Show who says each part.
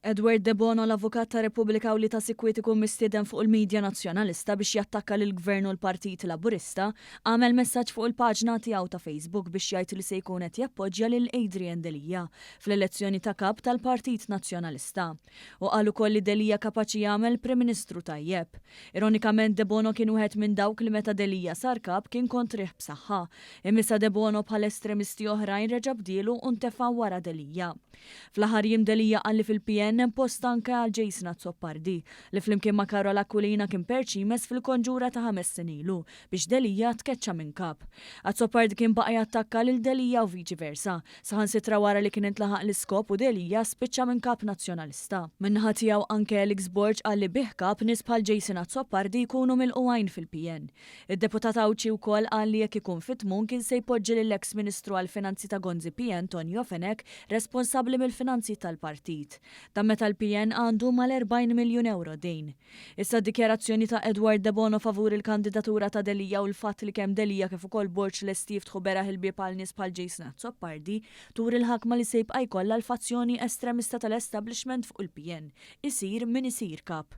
Speaker 1: Edward Debono, l-avukat ta' Repubblika u li ta' sikwit ikun mistieden fuq il-midja Nazzjonalista biex jattakka lill-Gvern u l-Partit Laburista, għamel messaġġ fuq il-paġna tiegħu ta' Facebook biex jgħid li se jkun qed jappoġġja lil Adrian Delia fl-elezzjoni ta' Kap tal-Partit Nazzjonalista. Hu qal ukoll li Delia kapaċi jagħmel Prim Ministru tajjeb. Ironikament Debono kien wieħed minn dawk li meta Delia sar Kap kien kontrih b'saħħa. Imma issa Debono bħal estremisti oħrajn reġa' bdielu u ntefa' wara Delia. Fl-aħħar jiem Delia qal li fil-PN hemm post anke għal Jason Azzopardi, li flimkien ma' Karol Aquilina kien perċimes fil-konġura ta' ħames snin ilu biex Delia tkeċċa minn Kap. Azzopardi kien baqa' jattakka lil Delia u viċi versa, saħansitra wara li kien intlaħaq l-iskop u Delia spiċċa minn Kap Nazzjonalista. Min-naħa tiegħu anke Alex Borg qal li bih Kap nies bħal Jason Azzopardi jkunu milqugħin fil-PN. Id-Deputat Għawdxi wkoll qal li jekk ikun fit-tmun kien se jpoġġi lill-eks Ministru għall-Finanzi ta' Gonzi PN Tonio Fenech responsabbli mill-finanzi tal-partit. Dan meta l-PN għandu mal-40 miljun ewro dejn. Issa d-dikjarazzjoni ta' Edward Debono favur il-kandidatura ta' Delia u l-fatt li kemm Delia kif ukoll Borg lesti jiftħu beraħ il-bieb għal nies bħal Jason Azzopardi turi l-ħakma li se jibqa' jkollha l-fazzjoni estremista tal-establishment fuq il-PN, isir min isir Kap.